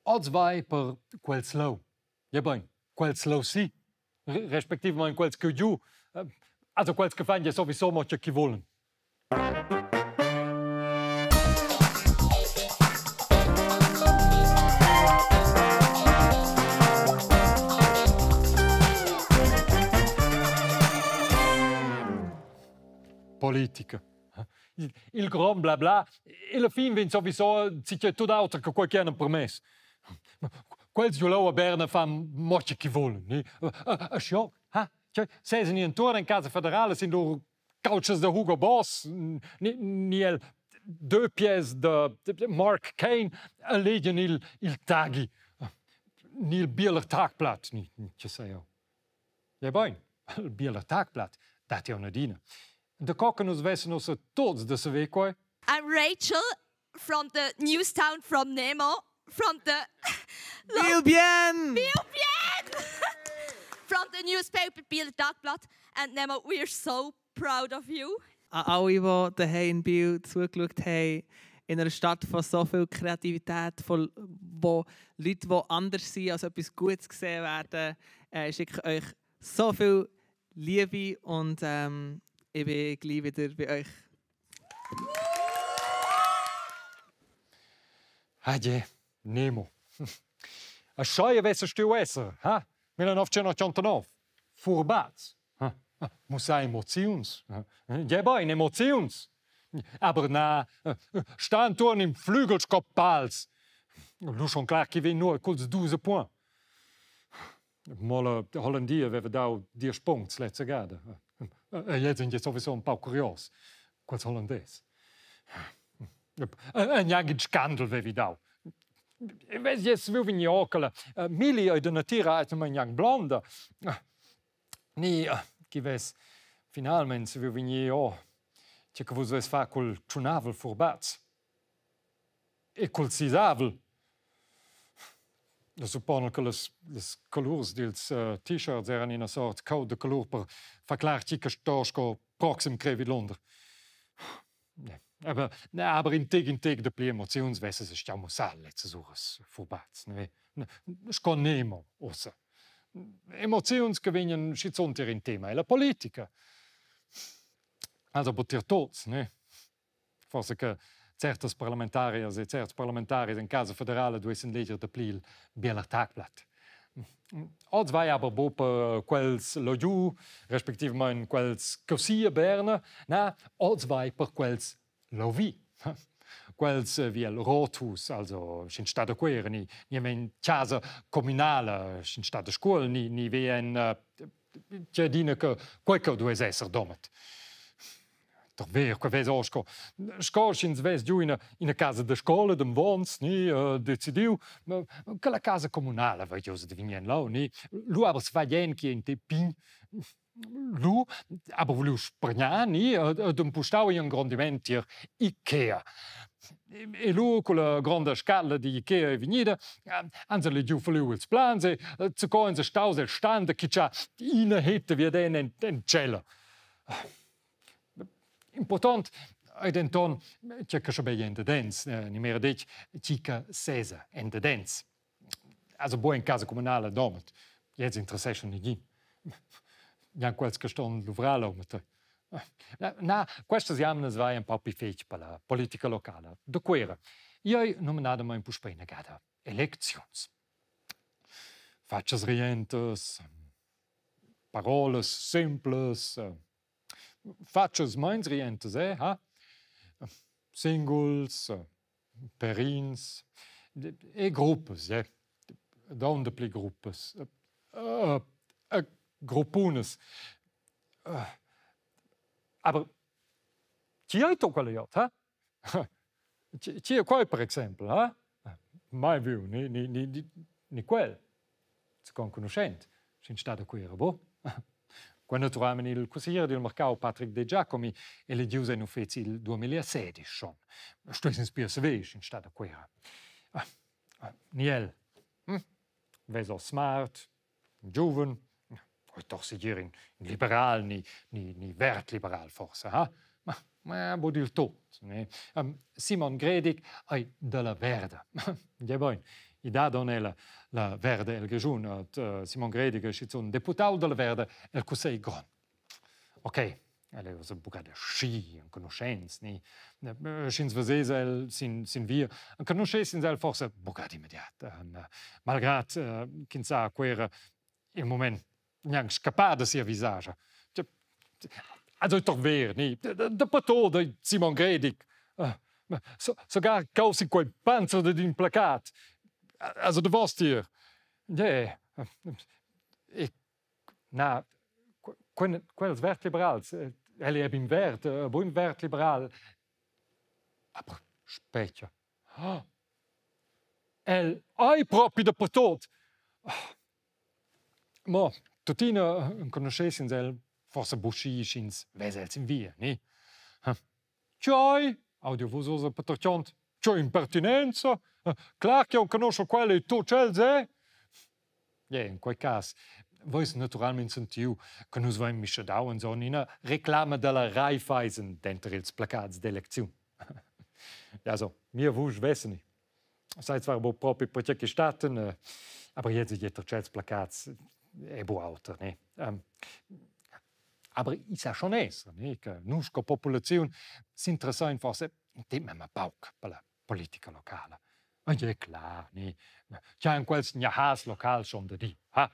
Oz vai per quels leu. Ja bein, quels leu si, respectivamain quels che giu, also quels che fan ja sowieso mo che chi volen. Politica. Il grond bla bla e la fin vegn sowieso che tut auter che quei che han permess. Quels giu leu a Berna fan mo che chi volen, ni? Scho, ha? Cioè, sesen intuorn in casa federala sin lur couches da Hugo Boss, ni, ni el deux pièces de Mark Kane legen il, il Tagi, ni il Bieler Tagblatt, ni, che sai io. Ja bein, il Bieler Tagblatt dat ja adina. Da co che nus vessen ussa tots da saver quei? I'm Rachel from the Newstown from Nemo, from the Biel bien! Biel bien! from the newspaper Bieler Tagblatt and Nemo, we are so proud of you. An alle, die daheim in Biel zugeschaut haben, in einer Stadt von so viel Kreativität, von wo Leute, die anders sind, als etwas Gutes gesehen werden, äh, schicke euch so viel Liebe und ähm, ich bin gleich wieder bei euch. Adie, Nemo. A schai avesse stuiu esser, ha? 1989. Furbaz. Mussar emoziuns. Ja bein, emoziuns. Aber na, sta entuorn in flügel sco pals. Lu schon clar che vegn nur culs dus points. Mo la Hollandia aveva dau diesch puncts lezza gada. E gliez ein sowieso un pau curios, quels hollandès. E gnanc in scandal vevi dau. Vess jeu saviu vegnir che la Milli ei da natira atgnamein gnanc blonda. Ni chi vess finalmein saviu vegnir oh, tge che vus veis far cul tschunavel furbaz. E cul sisavel. Eu suppono che las, las colurs dils uh, t-shirts eran ina sort code de colur per far clar chi che sto sco proxim crevi Londra. Aber, na, aber in tec in tec de pli emoziuns vesse se stiau mussar lezzas uras furbaz, ne? Sco Nemo, ussa. Emoziuns che vegnan schizunt er in tema è la politica. Also butir tots, ne? Forse che certas parlamentarias e certs parlamentaris en casa federala duessen leger dapli il Bieler Tagblatt. Oz vai aber buc per quels leu respectivamain quels così a Berna, na, oz vai per quels leu vi. Quels vi el Rothus, also sch'in sta da Cuera, ni, ni en casa communala, sch'in sta da Scuol, ni, ni vi en uh, adina che quei che duess esser Domat. Doch ver, quei vesa sco sco sch'ins vess giu ina, ina casa da scola d'unfants ni uh, decidiu che la casa communala va giu da vegnir en lau ni lu aber se fa jen che in te pign lu aber voliu spargnar ni ed empustau in ingrondiment tier Ikea. E lu con la gronda scala di Ikea è vegnida, han se giu falliu ils plans e co ins staus el stand che c'ha ina hetta via den en, en cella. Important ei denton tgei che schabegia endadens, ni meglier detg, tgi che sesa endadens. Also buc en casa communala Domat. Gliez interessescha negin. Gnanc quels che ston luvrar leu matei. Na, questas jamnas vai empau pli fetg per la politica locala da Cuera. Ei numnadamein puspei inagada elecziuns. Fatschas rientas, parolas simplas, fatschas meins rientas, eh, ha? Singuls, perins e gruppas, eh. Daun dapli gruppas. Uh, uh, gruppunas. Uh, aber chi ei to quella jot, ha? Chi è quei per exempel, ha? Mai viu, ni, ni, ni, ni quel. Secondo conoscent, sch'ins stat a Cuira, bo. Qua naturalmein il cusseglier dil marcau Patrick De Giacomi elegius en uffeci il 2016 schon. Stuess ins pia saver, sch'ins stat a Cuira. Ni el. Hm? Vesa smart, giuven, doch segir in, in liberal ni, ni, ni verd-liberal forse, ha? Ma, ma bu dil tot. Ne? Um, Simon Gredig ei dalla Verda. Ja bein. I dat aunc ella la Verde el Grischun. Et, Simon Gredig è schizun deputau dalla Verde el Cussegl grond. Ok, el è ussa buca da schi enconuschents, ni sch'ins vesess el sin, sin via, enconuschessins el forse buca d'immediat. Malgrad ch'ins sa Cuera il moment gnanc scappar da sia visage. Also doch ver, ni? Dapertot ei Simon Gredig. Sogar causi quei panzer dad in placat. Also davostier. Yeah. E na, quels verd-liberals, el è in verd, buin verd-liberal. Aber spetga. El ei propi dapertot. Mo tuttina enconuschessins el forsa buc schi sch'ins vesa el sin via, ni? Tgei? Audiu vus ussa patertgond? Tgei impertinenza? Clar ch'jeu enconuschel quella e tut tschels, eh? Yeah, in quei cass veis naturalmein sentiu che nus vein mischadau enzon ina reclama dalla Raiffeisen denter ils placats d'elecziun. Also, mia vusch vesseni. Sai zwar buc propi perche che statten, aber jetzt jetter tschels placats è bu auter, ne? Aber i sa schon esser, ne, che nus sco populaziun s'interessain forse in temp memma pauc per la politica locala. Ma è clar, ne? C'han quels gnahas locals schon da dir, ha?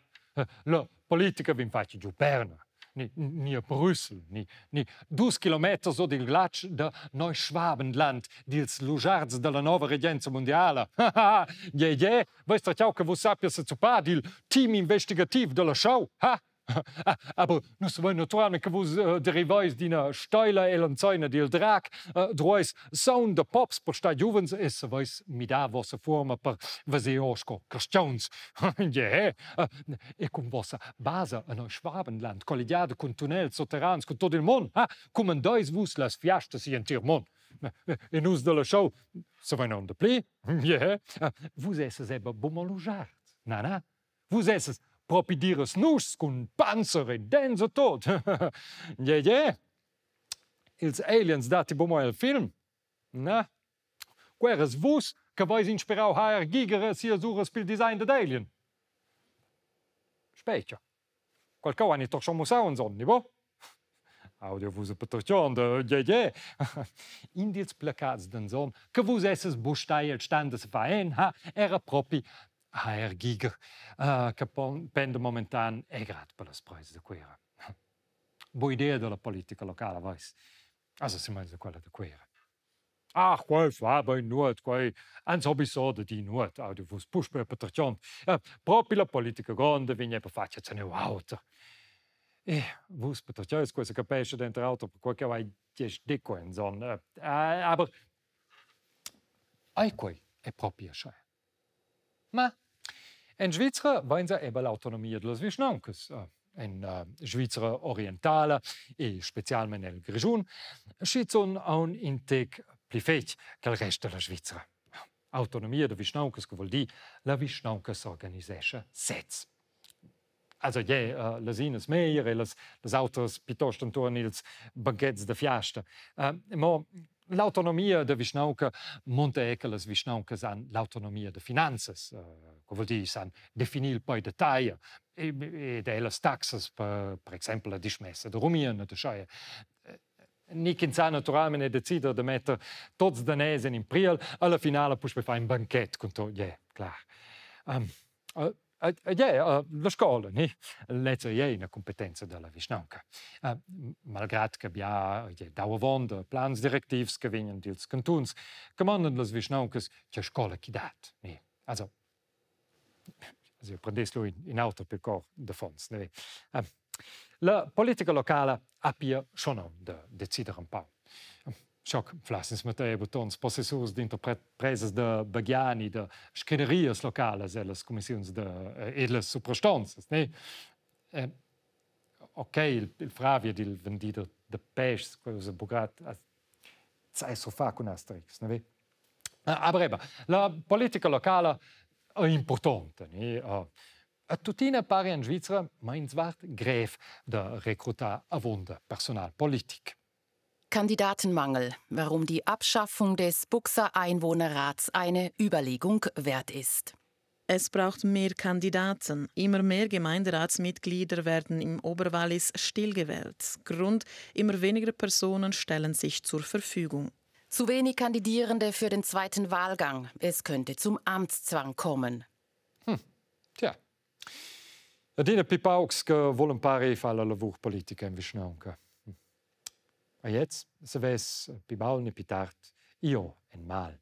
La politica vegn fatga giu Berna, ni, ni a Brüssel, ni, ni dus kilometers ord il glatsch da Neuschwabenland dils lujards dalla nova regenza mondiala. Je, je, veis tratgau che vus sappias sezuppar dil team investigativ dalla show, ha? Aber nus savein naturalmein che vus deriveis d'ina steila ell'enzeina dil drac, drueis saun da pops per star giuvens e saveis midar vossa fuorma per veser or sco carstgauns. Yeah. E cun vossa basa en Schwabenland, colligiada cun tunnels sotterrans cun tot il mund, ha, cumandeis vus las fiastas igl entir mund. E nus dalla show savein aunc dapli. Yeah. Vus esses eben buca lugiard. Na, na. Vus esses propi diras nuschs cun panzer e dents e tot. Je, je. Ils aliens datti buca mo el film. Na. Queras vus che veis inspirau HR Giger e sias uras pil design dad Alien. Spetga. Qualcau han doch schon mussau enzon, ni bo? Audio vus patertgond, je, je. In dils placats d'enzon che vus esses buc stai el stand da se far en, ha, era propi HR Giger, che penda momentan è grad per las preis da Cuera. Buona idea della politica locala, vais. Also si meins quella da Cuera. Ach, quei fa bein nuot, quei ans hobi so da di nuot, audio vus puspei patertgond. Propi la politica gronda vegn epa fatga zaneu auter. E vus patertgeis, quei se capescha denter auter, perquei che vai gest dico enzon. Aber ei quei è propi aschia. Ma en Svizra vainsa eba l'autonomia dallas vischnauncas. En Svizra orientala e specialmein el Grischun schizun aunc in tec pli fetg che il rest dalla Svizra. Autonomia da vischnauncas, che vul dir, la vischnaunca s'organisescha sez. Also je, las inas meglier e las, las autras piuttosto entuorn ils banchets da fiasta. Mo l'autonomia da vischnaunca munta er che las vischnauncas han l'autonomia da finanzas, co vuol dir, san definir il poi da taglia ed er las taxas per, per exempel la dismessa da rumien da scheia. Ni ch'ins sa naturalmein decider da metter tots daners en in priel, alla finala puspei far in banchet cun tot, yeah, clar. Yeah, la scola, ni? Lezza ei ina cumpetenza dalla vischnaunca. Malgrad che bia dau avonda plans directivs che vegnan dils cantuns, camondan las vischnauncas che scola chi dat, ni? Also, also prendess lu in auter per cor d'affons, ne? La politica locala ha pia schon aunc da decider empau. Schoc flassens Mattei buttons possessurs d'interpresas da baghiani, da scrinerias localas e las cumissiuns da e las suprastonzas, ne? Ok, il fravi ed il vendider da peschs, quei ussa bucat sai so far cun Asterix, ne ve? Aber eben, la politica locala è importante, ne? A tuttina pari en Svizra meinsvart grev da recrutar avonda personal politic. Kandidatenmangel, warum die Abschaffung des Buchser Einwohnerrats eine Überlegung wert ist. Es braucht mehr Kandidaten. Immer mehr Gemeinderatsmitglieder werden im Oberwallis stillgewählt. Grund, immer weniger Personen stellen sich zur Verfügung. Zu wenig Kandidierende für den zweiten Wahlgang. Es könnte zum Amtszwang kommen. Tja. Adina pli paucs che volan pari far la lavur politica in vischnaunca. E jetzt se vess pi baul ni pi tard io en mal.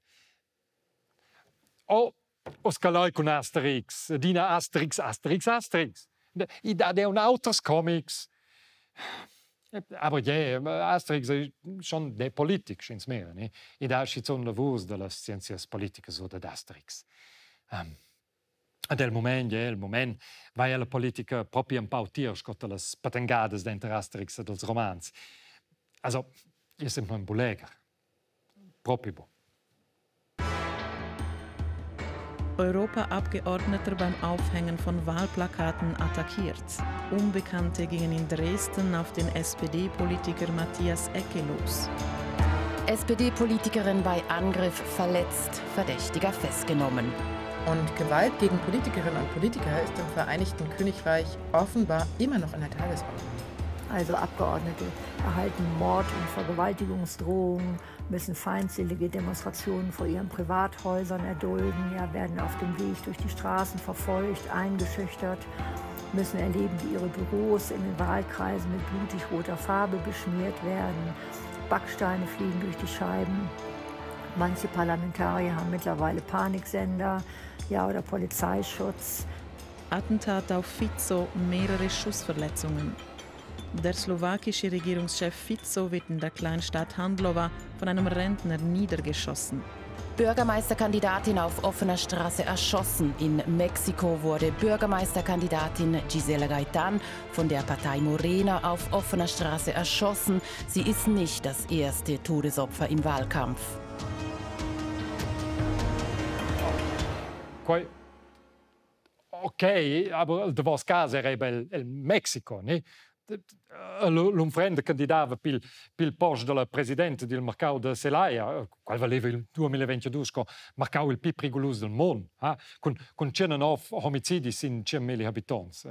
Oh, oz calai cun Asterix, adina Asterix, Asterix, Asterix. I dat aunc auters comics. Aber je, Asterix ei schon de politic, sch'ins mira, ne? I dat schizun lavurs dallas scienzias politicas oder d'Asterix. Ed el mument, je, el mument vai la politica propi empau tier sco las patangadas denter Asterix ed els romans. Also, io sem ein buleger. Propi bu. Europaabgeordneter beim Aufhängen von Wahlplakaten attackiert. Unbekannte gingen in Dresden auf den SPD-Politiker Matthias Ecke los. SPD-Politikerin bei Angriff verletzt, Verdächtiger festgenommen. Und Gewalt gegen Politikerinnen und Politiker ist im Vereinigten Königreich offenbar immer noch an der Tagesordnung. Also Abgeordnete erhalten Mord- und Vergewaltigungsdrohungen, müssen feindselige Demonstrationen vor ihren Privathäusern erdulden, ja, werden auf dem Weg durch die Straßen verfolgt, eingeschüchtert, müssen erleben, wie ihre Büros in den Wahlkreisen mit blutig roter Farbe beschmiert werden, Backsteine fliegen durch die Scheiben. Manche Parlamentarier haben mittlerweile Paniksender, ja, oder Polizeischutz. Attentat auf Fico, mehrere Schussverletzungen. Der slowakische Regierungschef Fico wird in der Kleinstadt Handlova von einem Rentner niedergeschossen. Bürgermeisterkandidatin auf offener Straße erschossen. In Mexiko wurde Bürgermeisterkandidatin Gisela Gaitan von der Partei Morena auf offener Straße erschossen. Sie ist nicht das erste Todesopfer im Wahlkampf. Quei Ok, aber il davos cas era el, el Mexico, ne? L'unfrenda candidava pil, pil post della presidente del mercau de Celaya, qual valeva il 2022 sco mercau il più pericoloso del mondo, ha? Con, con 109 homicidis in 100.000 habitants.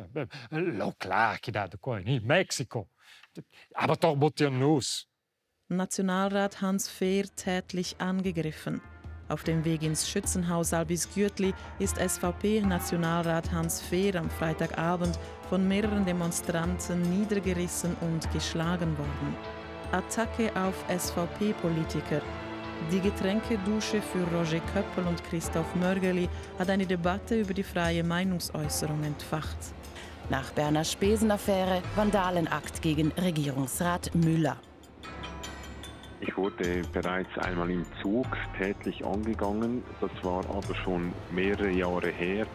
Lo clar che dat qua, in Mexico. Aber doch butt nus. Nationalrat Hans Fehr tätlich angegriffen. Auf dem Weg ins Schützenhaus Albisgürtli ist SVP-Nationalrat Hans Fehr am Freitagabend von mehreren Demonstranten niedergerissen und geschlagen worden. Attacke auf SVP-Politiker. Die Getränkedusche für Roger Köppel und Christoph Mörgeli hat eine Debatte über die freie Meinungsäußerung entfacht. Nach Berner Spesenaffäre Vandalenakt gegen Regierungsrat Müller. Ich wurde bereits einmal im Zug tätlich angegangen. Das war aber schon mehrere Jahre her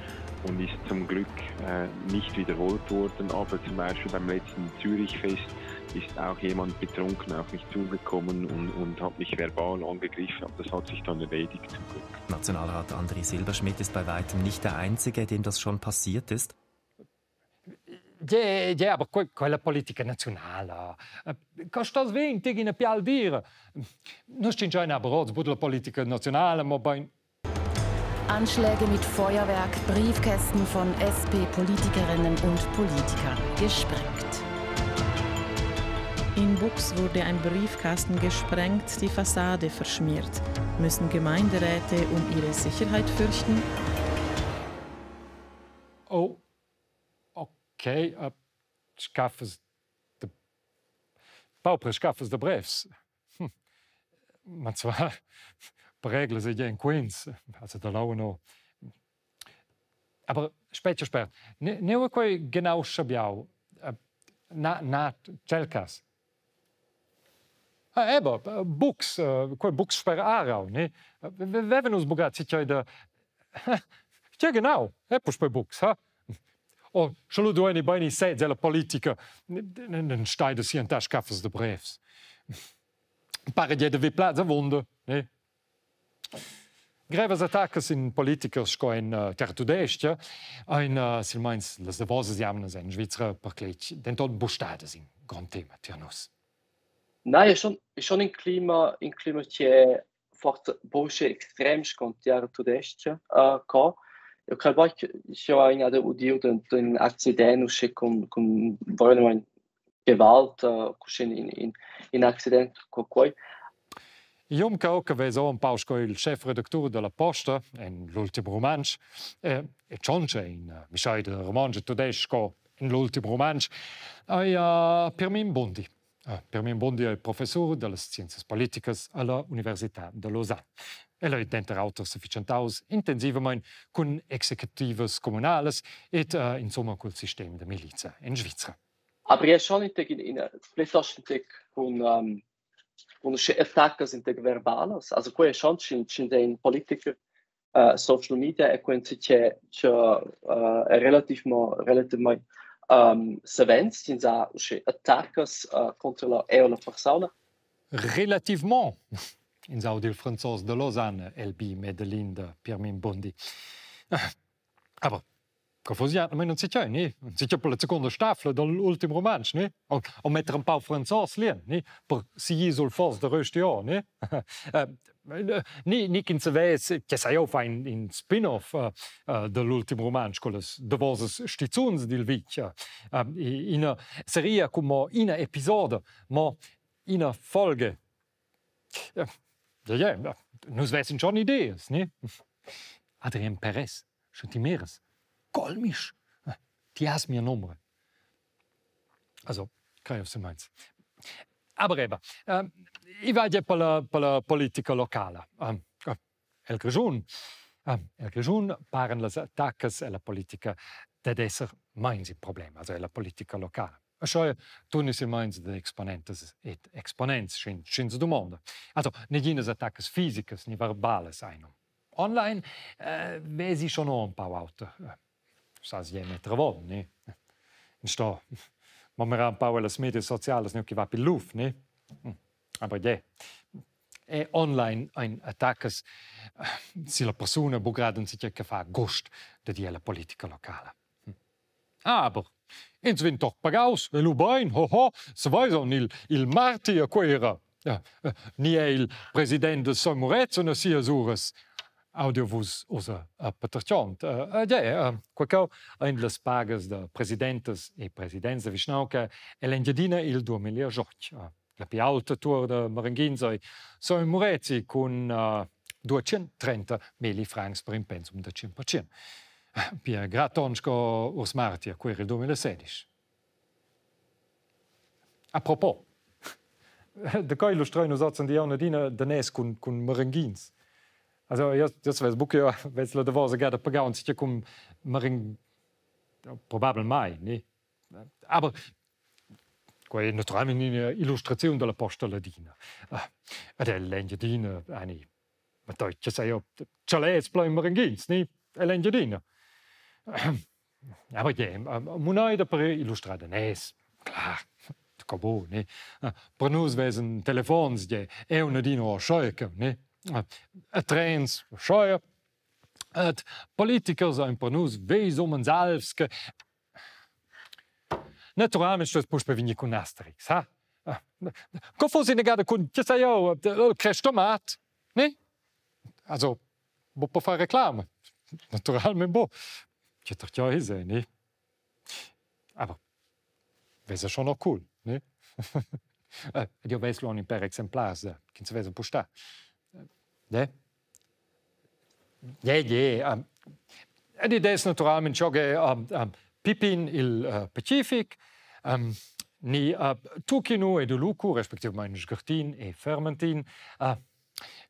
und ist zum Glück nicht wiederholt worden. Aber zum Beispiel beim letzten Zürichfest ist auch jemand betrunken auf mich zugekommen und hat mich verbal angegriffen. Aber das hat sich dann erledigt zum Glück. Nationalrat André Silberschmidt ist bei weitem nicht der Einzige, dem das schon passiert ist. Je, je, aber quella politica nazionala. Co stos vin, ti in pial dire. Nus stingiain aber oz bud la politica nazionala, mo bain Anschläge mit Feuerwerk, Briefkästen von SP-Politikerinnen und Politikern gesprengt. In Buchs wurde ein Briefkasten gesprengt, die Fassade verschmiert. Müssen Gemeinderäte um ihre Sicherheit fürchten? Oh, ok, scaffas de paupras scaffas de brevs. Ma zwar per regla se in Queens, also da lau no. Aber specie spert. Ne quei genau schabiau. Na na tschel cas. Ah, eba, Buchs, quei Buchs sper Aarau, ne? Veven nus bugat si da. Ja, genau, e puspei Buchs, ha? Oh, sche lu dueini beini sez ella politica, non stai da si en scaffas de brevs. Pare je de vi plaz avunda, ne? Grevas attaccas in politikers sco in terra tudestga, ein silmeins las davosas jamnas en Svizra per cletg denton bustadas in grond tema tier nus. Nein, è schon in clima che forse bosche extrem con terra tudestga co. Eu crei bain ch'eu ha gnà udiu d'ün accident uschè cun vairamaing gewalt, uschè in accident co quai. Igl um cheu che vesa empau sco il schefredactur dalla Posta en l'ultim rumantsch e tschontscha in mischeida romontsch e tudestg sco en l'ultim rumantsch ei Pirmin Bundi. Pirmin Bundi ei professur dallas scienzas politicas alla Universitad da Lausanne. El ei denter auter sefatschentaus intensivamein cun executivas communalas ed insumma cul sistem da milizia en Svizra. Aber er schon in plitost in tec cun uschè attaccas in tec verbalas. Also quei è schon sch'in è in politiker social media e quei che che è relativmaing savens ch'ins ha uschè attaccas contra la eu la persuna. Relativement ins auda il franzos da Lausanne, el bi Medelin da Pirmin Bundi. Aber Co fos ja, non si c'è, ne? Si c'è per la seconda stafla dall'ultim romansch, ne? O metter un pau franzos lien, ne? Per si sul fos da rösti o, ne? Ni ni ch'ins savess che sai jeu far in spin-off dall'ultim romansch con las davosas stizuns dil vitg. Ina seria cun mo ina episoda, mo ina Folge. Ja, ja, nus vessen schon ideas, ne? Adrian Perez, sche ti miras, Golmisch, ti has mia numera. Also, crei se meins. Aber eben, i va ja per la politica locala. El Grischun, el Grischun paren las attaccas alla politica dad esser meins il problem, also alla politica locala. Aschia tunis il meins da exponentas ed exponents, sch'ins dumonda. Also, neginas attaccas fisicas ni verbalas ein. Online vesi schon noch un pau auter. Sa si metter avon, ne? In sto ma mira un pau las medias socialas, ne che va pil luf, ne? Aber je. E online ein attaccas si la persuna bu grad si che fa gust da dir la politica locala. Aber ins vegn doch pagaus, e lu bein, ho ho, se weis il Marti a Cuera. Ja, ni è il president de San Murezzan a sias uras. Audio vus ussa a patertgond. Ja, quei cheu ein las pagas da presidentas e presidents da vischnaunca ell'Engiadina il 2008. La pli aulta tuor da Marenghins ei Sogn Murezi cun 230 milli francs per in pensum da 100%. Pia grad ton sco Urs Marti a Cuira il 2016. A propos, da quei illustrein nus oz di aunc adina daners cun marenghins. Also io vess buca vess la davosa gada pagau sicher cun mareng probabel mai, ne? Aber quei è naturalmente ina illustraziun dalla Posta Ladina. Ed è l'Engiadina ani ma dai, che sei io, chalets plein marenghins, ni? È l'Engiadina. Aber je, muneida per illustrar daners, klar, co bo, ne? Per nus vesen telefons, je, eu nadino o scheuke, ne? A trens, scheuer. Et politikers ein per nus veis umens alvs che Naturalmente sto puspei vegnir cun Asterix, ha? Co foss inagada cun, che sai jeu, il Crestomat, ne? Also, bo per far reclama. Naturalmente bo. Che doch ja ist, ne? Aber wäre schon noch cool, ne? Ed io ves lu in per exemplars ch'ins vesa postar. Ne? Je, je. Ed id es naturalmente ciò che Pippin il Pacific, ni Tukinu ed Uluku, respectivamaing Sgartin e Fermentin,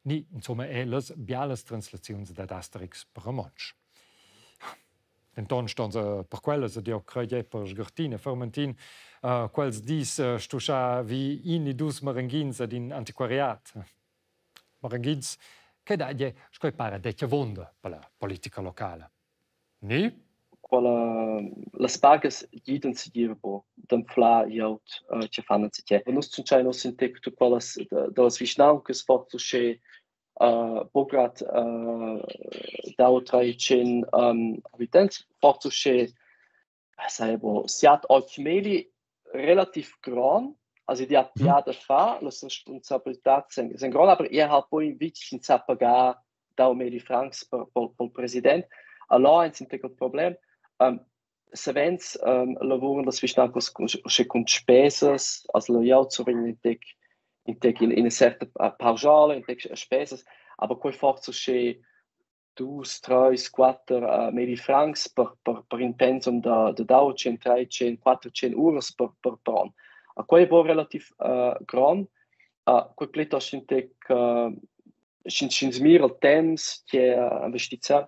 ni insomma er las bialas translaziuns dad Asterix per romontsch. Denton ston se per quellas ed io crei per Sgartin e Fermentin quels dis stuschar vi in ni dus marenghins ad in antiquariat. Marenghins che dà je sco para detg avunda per la politica locala. Ni? Quella las pagas gidan segir bo d'anflar glieud che fan enzatgei. Nus tschunchein uss in tec tut quellas dallas vischnauncas forsa uschè buc grad dau 300 habitants, forsa uschè sai bo siat otg meli relativ grond, also i dat bia da far, las responsabilitats sind sind grond, aber er hat poi in vitg senza pagar dau meli francs per pel president. Allora ins in problem. Savens lavuran las vischnancas sche cun spesas, also la glieud survegn in tec in tec ina certa pauschala, in tec spesas, aber quei forsa sche dus, treis, quatter milli francs per in pensum da 200, 300, 400 uras per on. A quei è buca relativ grond. Quei plitost in tec sch'ins mira il temps che investiziun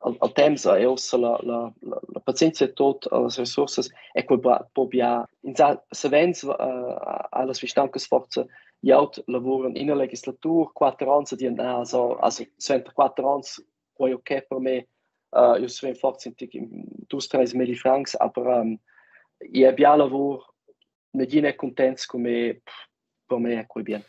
al temps è ussa la pazienza e tot las resursas e quei po bia ins ha savens allas vischnauncas forsa glieud lavuran ina legislatur 4 onns e dian: "Also, also suenter 4 onns quei ok per me, io survegn forsa in tic dus, treis milli francs, aber i è bia lavur, negin è cuntents con me, per me è quei bien."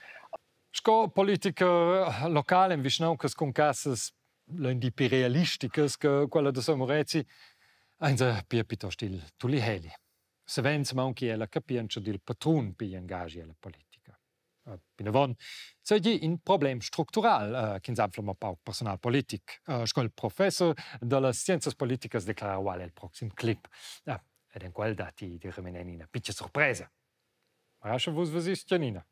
Sco politiker local en vischnauncas cun cassas lein più realisticas che quella da San Murezi, ein se pia piuttosto il Tuliheli. Savens maunchi ella capientscha dil patrun pigl engagi alla politica. Pinavon seigi in problem structural ch'ins anfla mo pauc personal politic, sco il professor dallas scienzas politicas declara ual el proxim clip. Ed en quel datti di reminent ina piccia sorpresa. Ma sche vus vesis tgenina.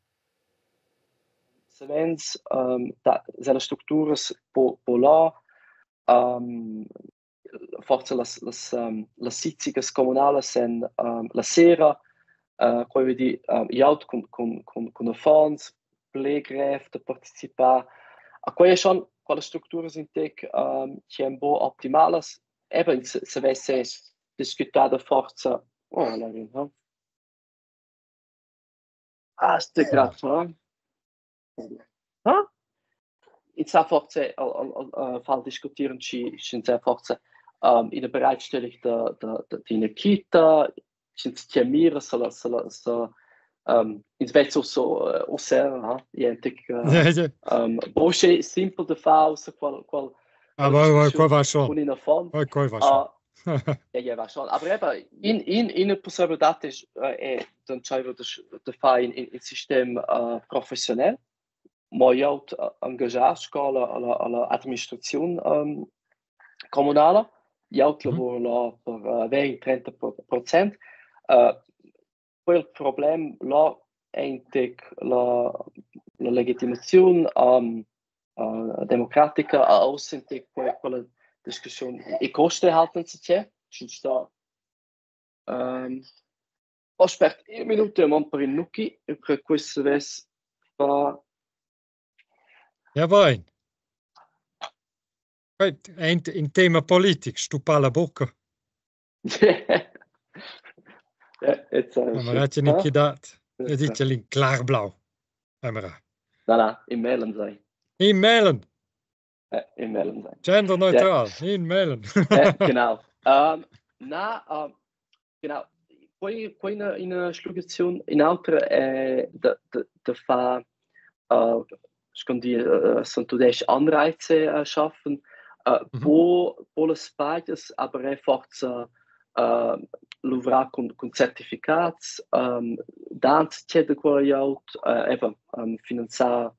Savens da las structuras po là forsa las sitzicas communalas en la sera, quei vuol dir glieud cun affons, pli grev da participar. A quei è schon quellas structuras in tec che ein buc optimalas. Eben se vesse discutà da forza. Oh, la Ah, sti grad, ha? Ha? Ins sa forse far discutieren schi sch'ins ha forse ina bereitstellung da d'ina kita, sch'ins tia mira sa ins vez ussa ussa, ha, identic bo simpel da far ussa qual Ah, vai, vai, quai va schon. Cun in affon. Vai, quai va schon. Ja, va schon. Aber eben, in possibilità è d'entscheiver da far in sistem professional, ma jau engagiar scola alla administraziun communala. Jau lavoro là per 20-30%. Poi il problem là è in tec la legitimaziun democratica, a uss in tec quella discussiun e costa halt c'è, ci sta. Aspetta una minuta, man per il Nuki, perché questo vess fa. Ja, vain. In tema politic, stuppa la bocca. Ja, jetzt Ma hat ja nicht gedacht. Er dice in klarblau. Na, na, in Melen sei. In Melen. Ja, in Melen sei. Genderneutral, ja. In Melen. Ja, genau. Na, genau. Poi ina schlugaziun, in'autra è da far scondi son tudestg Anreize schaffen, po las pagas, aber è forza luvrar cun certificats, dans c'è da quella glieud, eben finanziar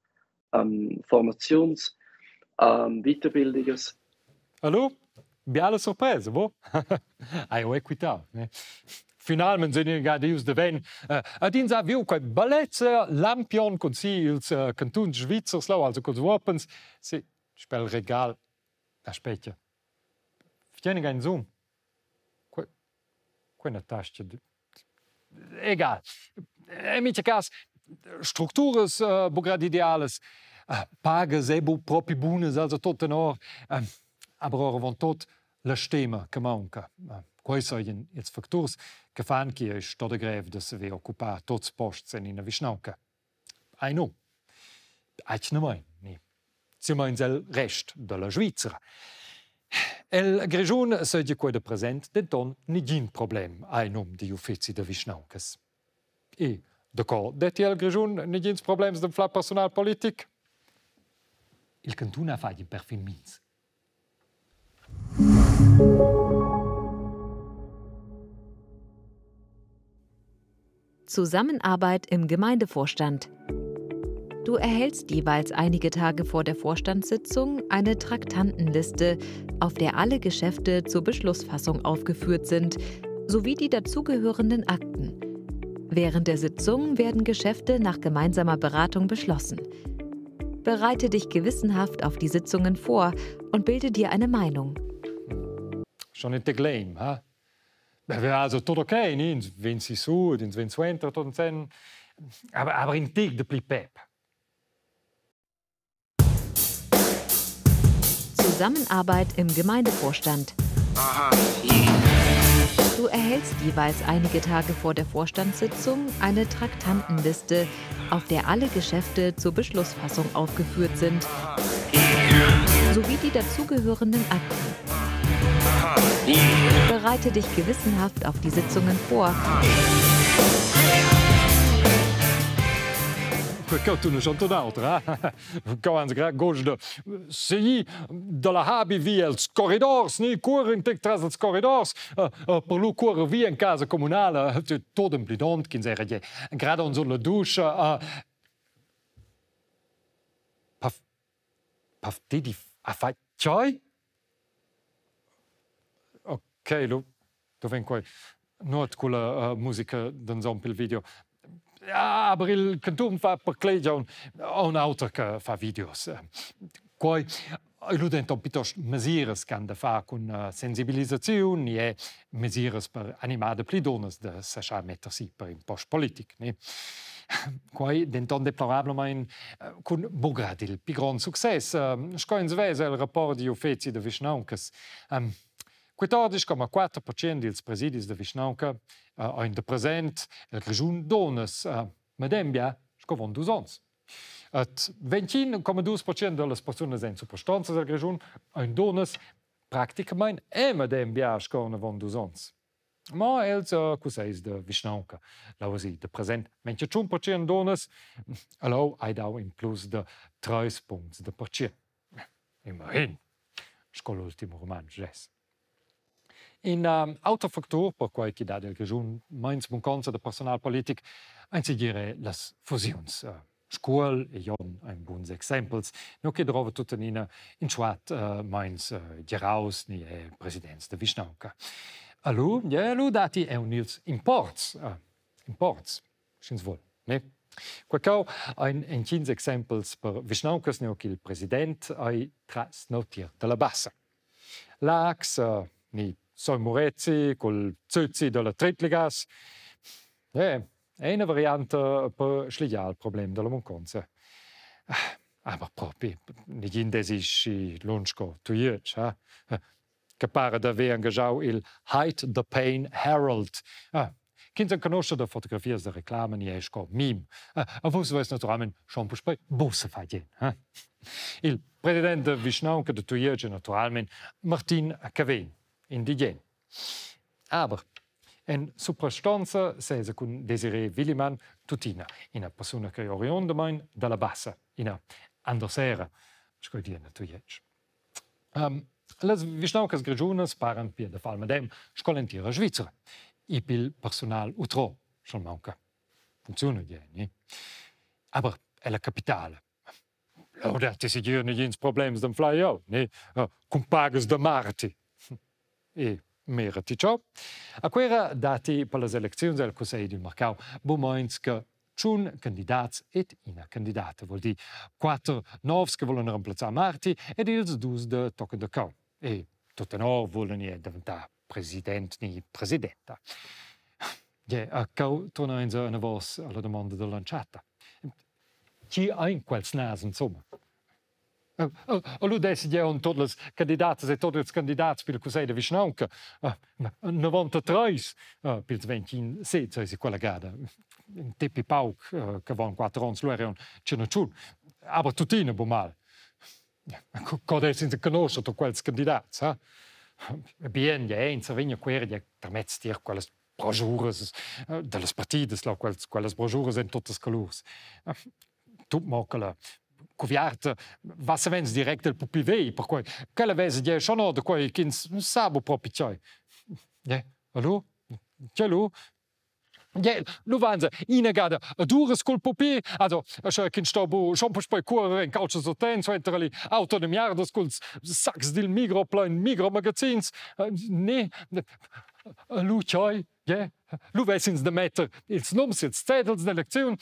formaziuns, Weiterbildungen. Hallo? Biala sorpresa, bo? Ai ho quitau, ne? Finalment sind in gadius de ven. Ad ins ha viu quei bellezza lampion cun si ils cantuns svizzers lau, also culs uoppens, si spel regal. Aspetta. Tieni ein zoom. Quei una tasca. Egal. In mincha cas, structuras buc ideales, pagas e bu propi bunas, also tot tenor, aber oravon tot la stema che maunca. Quei seigien ils facturs che fan che ei sto da grev da saver occupar tots posts en ina vischnaunca. Ai nu. Atgnamain, ni. Silmeins el rest dalla Svizra. El Grischun seigi quei da present denton negin problem, ei num digl uffeci da vischnauncas. E daco detti el Grischun negins problems d'anflar personal politic? Il cantun ha fatg in perfin mins. Zusammenarbeit im Gemeindevorstand. Du erhältst jeweils einige Tage vor der Vorstandssitzung eine Traktandenliste, auf der alle Geschäfte zur Beschlussfassung aufgeführt sind, sowie die dazugehörenden Akten. Während der Sitzung werden Geschäfte nach gemeinsamer Beratung beschlossen. Bereite dich gewissenhaft auf die Sitzungen vor und bilde dir eine Meinung. Schon in lame, ha? Also tot ok, ins vegn sissu, ins vegn suenter tot ensemen, aber in tic de pli pep. Zusammenarbeit im Gemeindevorstand. Aha. Du erhältst jeweils einige Tage vor der Vorstandssitzung eine Traktandenliste, auf der alle Geschäfte zur Beschlussfassung aufgeführt sind, sowie die dazugehörenden Akten. Bereite dich gewissenhaft auf die Sitzungen vor. Quei tuna schon tut auter, eh? Cheu ans grad gust da segir dalla Habi vi els corridors, ni cuorer in tec tras els corridors, per lu cuorer vi en casa communala, tot emblidond ch'ins era gie grad aunc sut la duscha. Paf, paf, Didi, ha fatg tgei? Ok, lu, lu vegn quei nuot culla musica d'enzon pil video. Aber il cantun fa per clegia un auter che fa videos. Quei ei lu denton piuttost mesiras che han da far cun sensibilisaziun e mesiras per animar da pli dunnas da seschar metter si per in post politic. Ne? Quei denton deplorablamein cun buc grad il pli grond success. Sco ins vesa el rapport digl uffeci da vischnauncas. 14,4% dils presidis da vischnaunca ein da present el Grischun dunnas, medem bia sco avon dus onns. Et 21,2% dallas persunas en suprastonza del Grischun ein dunnas, practicamain è medem bia sco avon dus onns. Ma els cussegls da vischnaunca, lau si da present 21% dunnas, allo hai dau in plus de 3 puncts de percent. Immerhin, sco l'ultim rumantsch es. In auter factur per quai chi dat il Grischun meins munconza da personal politic ein segir las fusiuns. Scuol e Jon ein buns exempels, no che drova tuttenina in tschuat meins geraus ni presidents da vischnaunca. Allu, ja, lu datti aunc ils imports, imports, sch'ins vul, ne? Quei cheu ein entgins exempels per vischnauncas nua ch'il president ei tras notier dalla bassa. Laax ni Sogn Murezi cul Zözi dalla Trittligas. È ina varianta per schligiar il problem dalla munconza. Aber propi, negin desischi lunsch co Tujetsch, ha? Che para d'haver engaschau il Hide the Pain Herald. Ah, ch'ins enconoscha da fotografias da reclama ni sco meme. Ah, a vus veis naturalmein schon puspei buca fatg in. Eh? Il president da vischnaunca da Tujetsch è naturalmein Martin Cavegn, indigen. Aber en suprastonza sesa cun Desiree Willimann tuttina ina persuna che è oriundamain dalla Bassa, ina Andersera, sco dir a Tujetsch. Las vischnauncas grischunas paran pia da far il medem sco l'entira Svizra. E pil personal utrò, sch'el maunca. Funcziuna gie, ni? Aber ella capitala. Leu datti segir negins problems d'anflar jeu, ni? Cun pagas da Marti. E mera ti ciò. A Cuera datti per las elecziuns el cussegl dil marcau bumeins che tschun candidats ed ina candidata, vuol dir quatter novs che volan remplazzar Marti ed ils dus da tochen da cau. E tut tenor volan er daventar president ni presidenta. Ja, a cau torna ins anavos alla domanda dall'entschatta. Chi ein quels nas insomma? Lu dessi jeu aunc tut las candidatas e tut ils candidats pil cussegl da vischnaunca. 93 pils 21 sezs eisi quella gada. In tepi pauc che avon quatter onns lu era aunc tschun. Aber tuttina bu mal. Co dess ins conoscer tut quels candidats, ha? Bien, ja, ins vegn a quer ja tramezz tier quellas brochuras dallas partidas, là quels, quellas brochuras en tuttas colurs. Tut mo quella cuviarta va savens direct el pupi vegl, perquei quella vesa gie schon or da quei ch'ins sa bu propi tgei. Ja, hallo? Tgei lu? Ja, lu van se ina gada ad uras cul pupi, also sche ch'ins sto bu schon puspei cuorer en caultschas hotel suenter ali auto de miardas culs sacs dil Migros plein Migros magazins. Ne, lu tscheu, ja, lu vess ins da metter ils nums, ils cedels d'elecziun.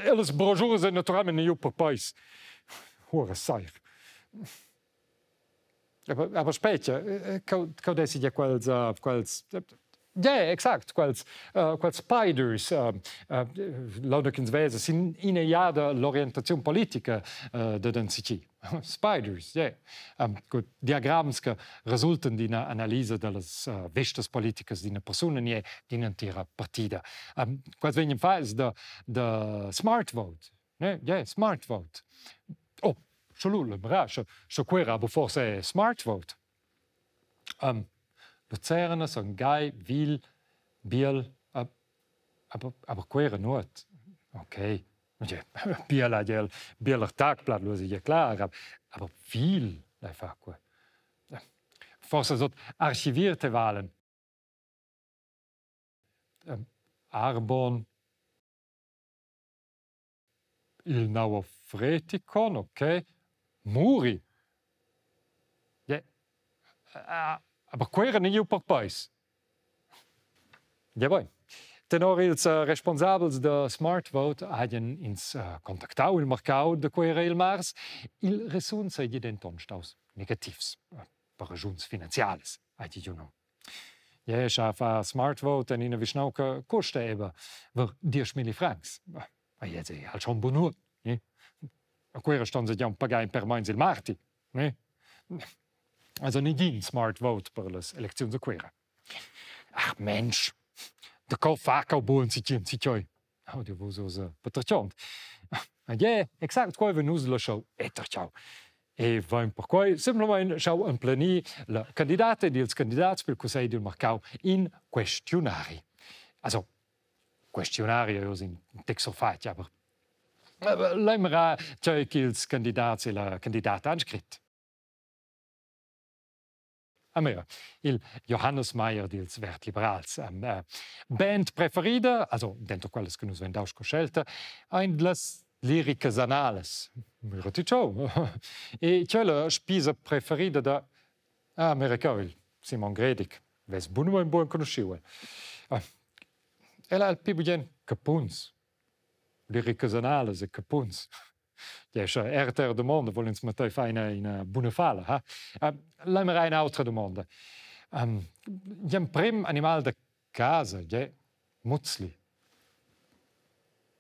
E las brochuras ein naturalmein iu per peis. Ura sair. Aber, aber spetga, co dessi ja quels, quels Ja, exact, quels, quels spiders, lauda ch'ins vesa sin ina jada l'orientaziun politica da NCT. Spiders, yeah. Gut, diagrams che resultan d'ina analisa dallas vistas politicas d'ina persuna ni d'ina entira partida. Quels vegnan fats da Smart Vote. Ne? Yeah, Smart Vote. Oh, sche lu, sche, sche quera aber forse Smart Vote. Lucerna, Son Gagl, Wil, Biel, aber Cuera nuot. Okay. Biel ha il Bieler Tagblatt, lu ja klar, aber Wil einfach quei. Forse so archivierte Wahlen. Arbon, il Nauer Fretikon, okay. Muri. Ja. Aber Cuera ni iu per peis. Jawohl. Tenor ils responsabels da Smart Vote hagien ins contactau il marcau da Cuera il mars. Il resun seigi denton staus negativs per raschuns finanzialas, ha giu num. Ja, scha fa Smart Vote en ina vischnaunca custa eben ver 10.000 francs. Ma jetzt è halt schon bunur. Ne? A Cuera ston se ja pagar per meins il Marti. Ne? Also nigin Smart Vote per las elecziuns a Cuera. Ach Mensch, da co fa cau buon si tien si tschoi. Oh, du vus oz patertgond. Ja, exact quei ven nus la show eterciau. E vain perquai simplamain schau emplenir la candidata ed ils candidats pel cussegl dil marcau in questiunari. Also, questiunari è oz in tec surfatg, aber lein tgei ch'ils candidats e la candidata han scrit. A il Johannes Meyer dils Verd-Liberals. Band preferida, also dentro quelles che nus vein dau sco scelta, ein las Liricas Anales. Mira ti ciao. E quella spisa preferida da ah, America, il Simon Gredig. Ves bun un buon conosciu. Ella ha il pi bugen capuns. Liricas Anales e capuns. Ja, sche RTR domanda, vol ins mattei far ina buna fala. Ha? Lein mir eine altra domanda. Gl'emprem animal da casa, ja, Mutzli.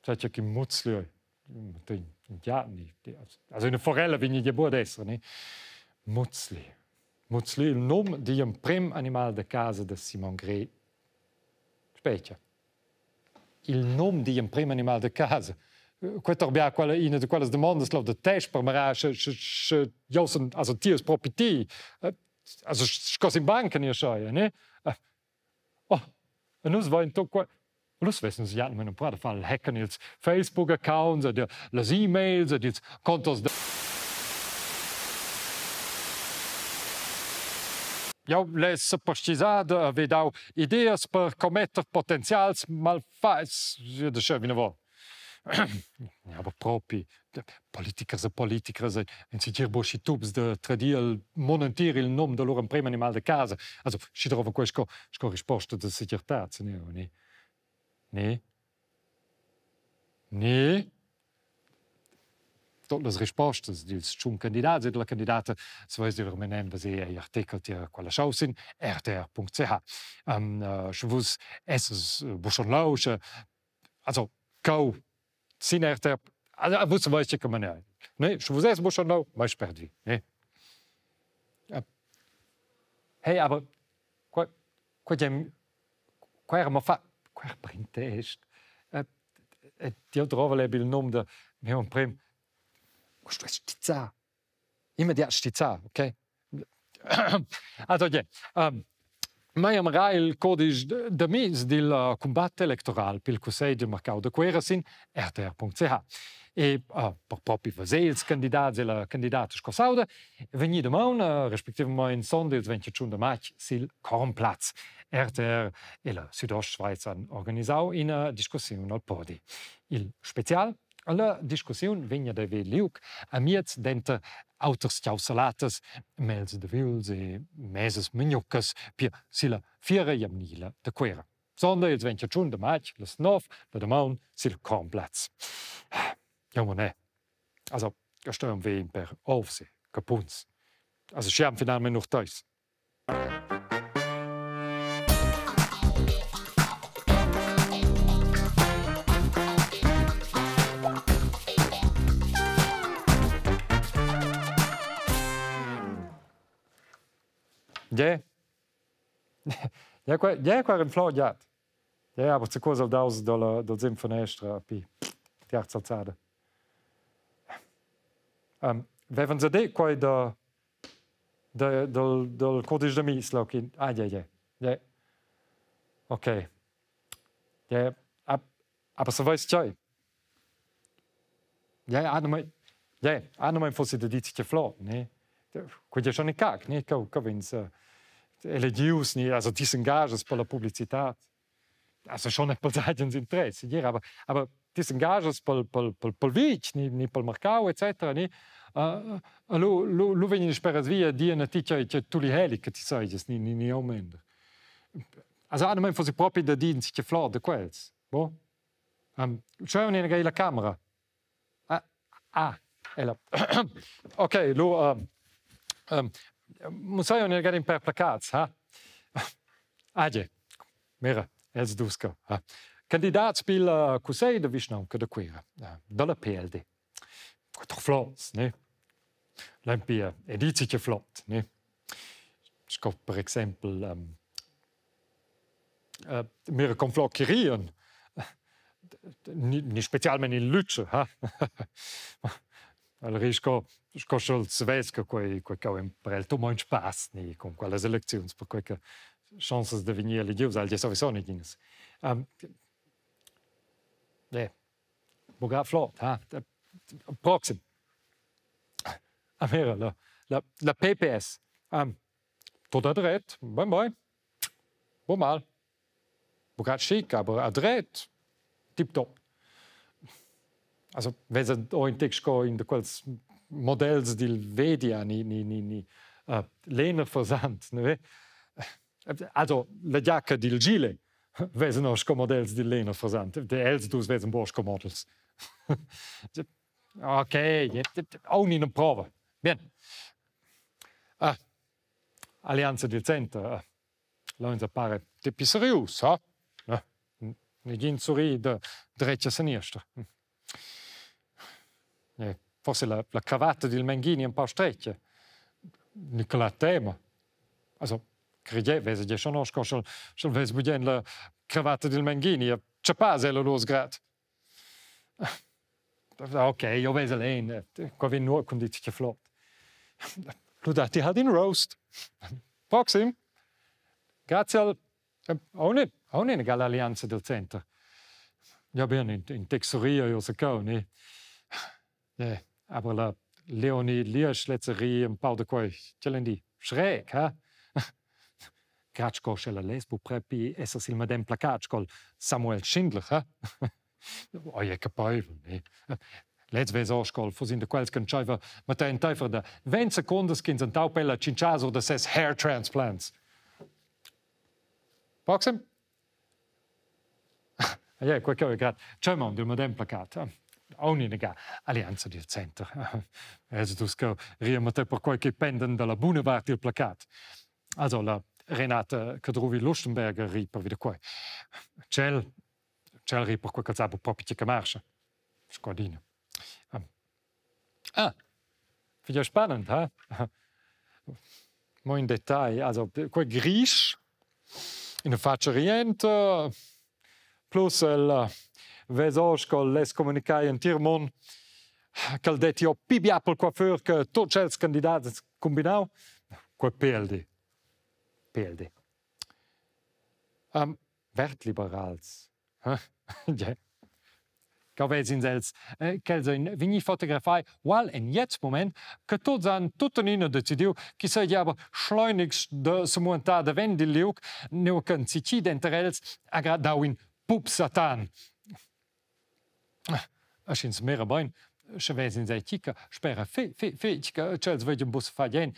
Sai che Mutzli ei? Ja, also una forella vegn ja buc ad esser, ne? Mutzli. Mutzli, il num digl emprem animal da casa da Simon Grey. Spetga. Il num digl emprem animal da casa. Quei torbia quella ina de quellas demandas lau da test per mirar sche sche sche jeu sun also ti es propi ti. Also sco sin banca ni aschia, ne? Oh, e nus vein tut quei. Nus vessen ja nus da far hacken ils Facebook accounts ed las e-mails ed ils contos da Jau less seperstgisar da haver dau ideas per commetter potenzials malfatgs, da vinavon. Aber propi, politikers e politikras ein segir buc schi tups da tradir il mund entir il num da lur emprem animal da casa. Also, schi drova quei sco risposta da segirtad, ne? Ne? Ne? Tot las rispostas dils tschun candidats e dalla candidata saveis dir menem veser egl artikel tier quella show sin rtr.ch. Sche vus esses buc schon leu, sche also go sin RTR, also vus saveis che come ne. Ne, sche vus esses buc schon leu, mai spert vi, ne? Hey, aber qua qua qua era ma fa qua era printest. Io trovo il nome da mio emprem. Questo è stizzà. Immediat stizzà, ok? Also, yeah. Mai amara il codice de mis dil combat electoral pil cussegl dil marcau da Cuera sin rtr.ch. E per propi veser ils candidats e la candidata sco sauda, vegnì damaun, respectivamain sonda ils 21 da matg sil Kornplatz. RTR e la Südostschweiz han organisau ina discussiun al podi. Il spezial alla discussiun vegn ad haver liug amiez denter auters chausalatas, mels de vüls e mesas mignuccas, pia silla fiera jamnila da Cuera. Sonda ils 21 de matg, las 9 la damaun sil Kornplatz. Ja, ma ne. Also, da steuern wir per Aufsee, Capuns. Also, schi finalmente noch teis. Yeah. Ja, qua, ja, qua era in flor giat. Ja, aber zu cosa daus dalla dal zim fenestra pi tiarza alzada. Vevan se de quai da da dal dal codice da mis là chi ah ja ja ja. Okay. Ja, ab, aber so weiss tgei. Ja, ah, ja, ah, non fosse da dir che flot, ne? Quei è schon in cac, ne? Co, co vins elegius, ne? Also disengages per la publicità. Also schon nicht per seitens Interesse, ja, aber disengages pel pel pel pel vitg, ni ni pel mercau, etc. Ne? Lu lu lu vegn speras via dir a ti che che tu li heli che ti seiges ni ni ni aumender. Also ah, fosse proprio da dir che flot de quels. Bo? Schau in la camera. Ah, ah ella. Ok, lu musai in per placats, ha? Age, mira, els dus co. Ha. Candidats pil cussegl da vischnaunca da Cuira, dalla PLD. Doch flot, ne? L'empia edizia flot, ne? Sco per exempel mira con flocchi rien. Ni, ni specialmente in Lütscher, ha? El risco sco sch'els vess che quei quei ch'eu per el tumo in spass ni con quellas elecziuns, perquei che chances de vegnir elegius al sowieso neginas. Ne, buca flot, ha? Proxim. A mira, la PPS. Tot adret, ben ben. Bo mal. Buca schic, aber adret, tiptop. Also, vesa o in tec sco in de quels models dil Vedia ni ni ni ni Lehner Versand, ne? Also, la giacca dil Gile vesa no sco models dil Lehner Versand. De els dus vesen bo sco models. Ok, auch in prova. Bien. Ah, Alleanza del Center. Là pare tipi serius, ha? Negin sorri da dretg a seniester. Forse la cravatta del Menghini è un po' streccia. Nicola tema. Also, crede, vese ja schon noch, schon, schon ves bugen la cravatta del Menghini, c'è pas ella los grat. Ok, io vese len, qua vin nur con dit flot. Lu datti halt in roast. Proxim. Grazie al Ohne, ohne eine Allianza del Center. Ja, bien, in Texoria, io so cau, ne? Ne, aber la Leonie Liesch letzerie un pau de quei, ce di, schräg, ha? Grad sco la lesbo prepi esser sil medem placat scol Samuel Schindler, ha? Oh, je capeivel, ne? Lez vez auch scol, fos in de quels can tscheiver, ma te enteifer da 20 sekundes kins an taupella cinchaso da ses hair transplants. Proxim? Ja, quel che grad. C'è mon del medem placat. Ogni nega Alleanza del Center. Also dus che riemo te per quel che penden dalla buona parte il placat. Also la Renate Cadruvi Lustenberger ri per wieder quei. Cel cel ri per quel che sabo proprio che marcia. Scodina. Ah, finde ja spannend, ha? Mo in detail, also quel grisch in faccia riente plus el vesos col les comunicai en Tirmon quel det jo pi bia pel coiffeur che tots els candidats combinau quel PLD. PLD. Wertliberals. Ja. Cheu ves'ins els ch'els ein vegni fotografai ual en gliez mument che tuts han tuttenina decidiu ch'i seigi aber schleunigst da semuentar davent dil liug, nua che enzatgi denter els ha grad dau in pup satan. E sch'ins mira bein, sche ves'ins ei che spera fetg fetg che tschels vegien buca far en,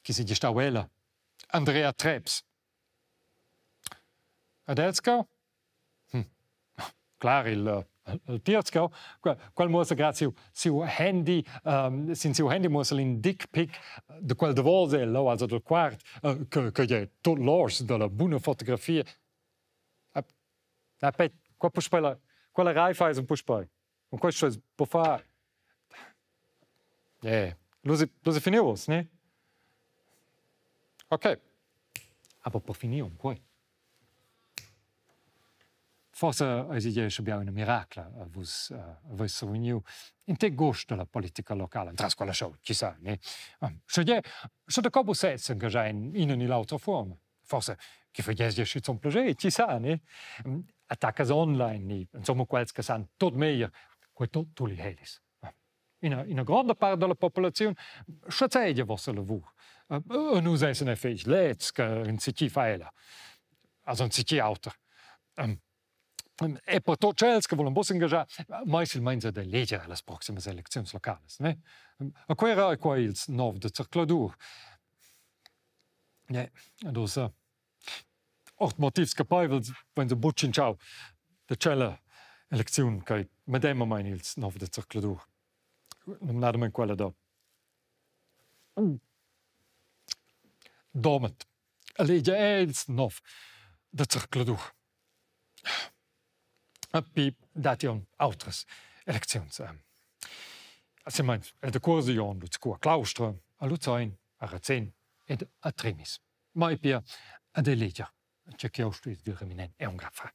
che seigi stau ella, Andrea Treps. Ed els cheu? Hm. Clar, il, il tierz cheu, quel muossa grad siu, siu handy, um, sin siu handy muossa in dick pic de quel davos el, also del quart, uh, che, che è tot l'ors della buna fotografia. Na, pet, qua puspei la, quella Raiffeisen puspei. Und questo es po far. Eh, lo si, lo si finiu uss, ne? Ok. Aber per finir um quei. Forse eis ei sche biau ina miracla a vus veis survegniu in tec gust dalla politica locala entras quella show, chi sa, ne? Sche je, sche da co vus sez s'engaschai in ina ni l'autra fuorma. Forse che fagess ja schizun plascher, chi sa, ne? Attaccas online, ni insomma quels che san tot meglier, quei tot tuli helis. Ina, ina gronda part dalla populaziun schazegia vossa lavur. E nus essen e fetg leds che enzatgi fa ella. Also enzatgi auter. E per tot tschels che volan buc engaschar, mai silmeins ad eleger las proximas elecziuns localas, ne? A Cuera ei quei ils 9 de zercladur. Ne, ed ussa ord motivs capeivels vein se buc tschintschau da tschella elecziun ch'ei medemamein ils 9 de zercladur. Numnadamein quella da Domat. Elegia els 9 de zercladur. Epi dat ei aunc autras elecziuns. Silmeins el decuors digl onn lu a Claustra, a Luzein, a Razén ed a Trimmis. Mai pia ad eleger, tge ch'jeu stuess dir reminent è un grad far.